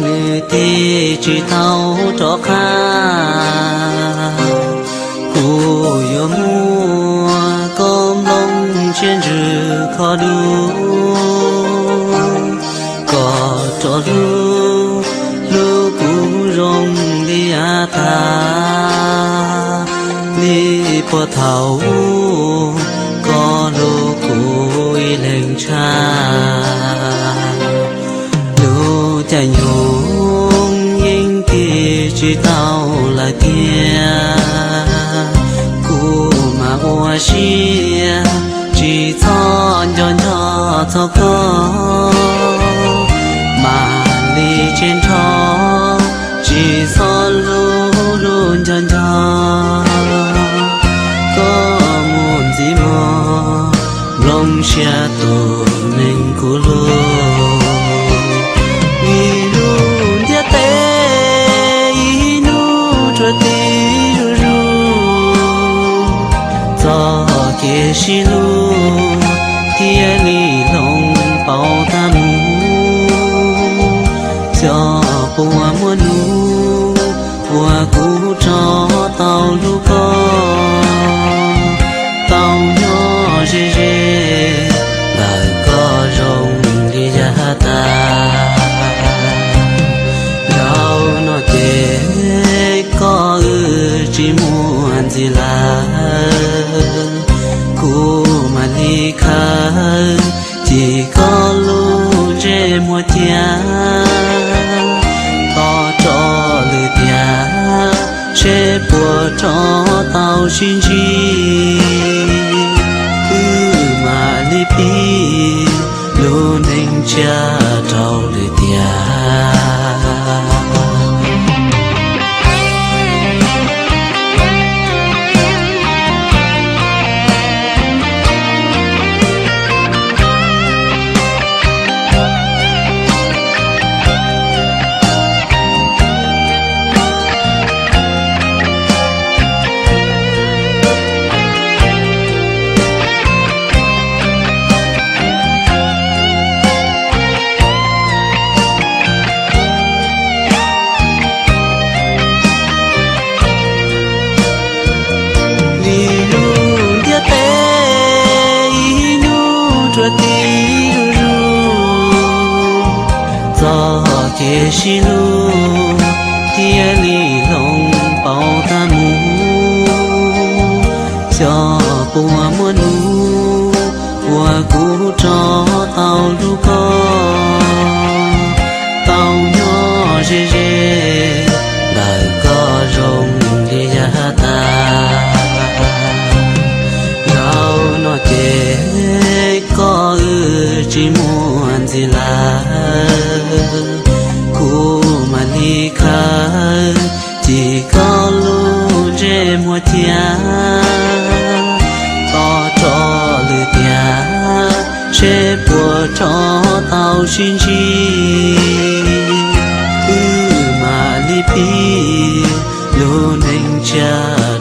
Nws tig tsis tau rov qab, kuv yuav muab koj nplooj siab ntsws kho dua, kom rov hlub, hlub kuv zoo li yav tas li puag thaum koj hlub kuv ib leeg tshaj. Lub caij nyoog yeej tig tsis tau lawm tiag, kuv mam ua siab tsis txhob nco nco txog koj, mam li tsis nrho tsis txhob hlub hlub nco nco. Koj mus ntxiv mog, nplooj siab tus neeg kuv hlub. Ib lub ntiaj teb ib hnub tsuas tiv zuj zus, txoj kev sib hlub thiaj li hloov pauv tag mus. Xyov puas muaj hnub uas kuv rov tau hlub koj, tau nyob ze ze ntawm koj zoo li yav tas. Zaum no ces koj wb tsis muaj ntxiv lawm, kuv mam li khawm cim koj lub ntsej muag cia. Tos tso lwm tiam seb puas rov tau sib ntsib, wb mam li pib lub neej tshiab rau lwm tiam. Ib lub ntiaj teb ib hnub tsuas tiv zuj zus, txoj kev sib hlub thiaj li hloov pauv tag mus. Xyov puas muaj hnub uas kuv rov tau hlub koj, tau nyob ze ze ntawm koj zoo li yav tas. Zaum no ces koj wb tsis muaj ntxiv lawm, kuv mam li khawm cim koj lub ntsej muag cia. Tos tso lwm tiam seb puas rov tau sib ntsib, wb mam li pib lub neej tshiab